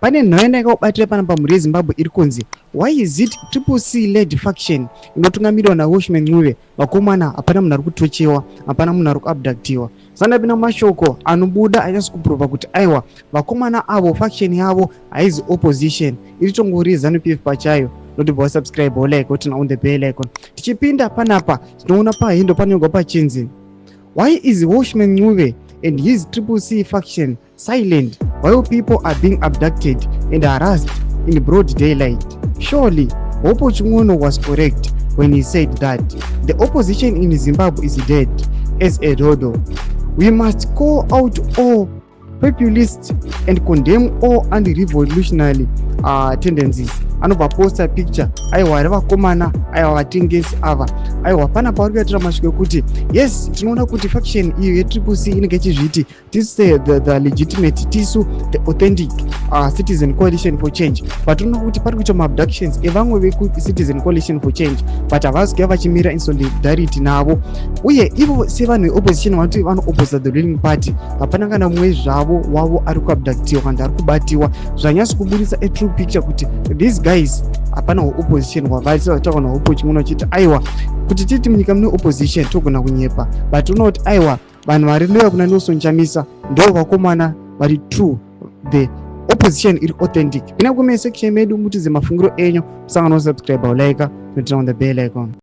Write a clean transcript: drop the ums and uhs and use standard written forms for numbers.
Pane nhau yandakakubatira panapa, mhuri yeZimbabwe, iri kunzi, "Why is it Triple C led faction inotungamirwa naWelshman Ncube, vakomana, hapana munhu ari kutochewa, hapana munhu ari kuabductiwa?" Sandapinda mashoko anobuda anyatsi kuprova kuti aiwa, vakomana avo, faction yavo haizi opposition, iri tongori ZANU PF pachayo. Notibva wasubscribe, wolike, woturn on the bell icon. Tichipinda panapa, tinoona pahindo panyorwa pachinzi, "Why is Welshman Ncube and his Triple C faction silent while people are being abducted and harassed in broad daylight? Surely Hopewell Chin'ono was correct when he said that the opposition in Zimbabwe is dead as a dodo. We must call out all populists and condemn all anti-revolutionary tendencies." Anobva posta picture, aiwa, revakomana, aiwa, vatengesi ava. Aiwa, pana pavari kuitira masviko ekuti yes, tinoona kuti faction iyo yeTriple C inenge ichizviti tisu the legitimate, tisu the authentic Citizen Coalition for Change, but tinoona kuti pari kuitwa maabductions evamwe vekuCitizen Coalition for Change, but havasi kuya vachimira in solidarity navo. Uye ivo sevanhu veopposition vanoti vanoopposa the ruling party, hapana kana mumwe zvavo wavo ari kuabductiwa kana ari kubatiwa. Zvanyatsi kubudisa a true picture kuti these guys hapana hweopposition hwavaitaura naHopewell Chin'ono vachiti aiwa, kuti titi munyika mune opposition togona kunyepa, but unoona kuti aiwa, vanhu vari loyal kuna Nelson Chamisa ndo vakomana vari true, the opposition iri authentic. Ina comment section medu mutize mafungiro enyu. Musangano, subscribe, like, turn on the bell icon.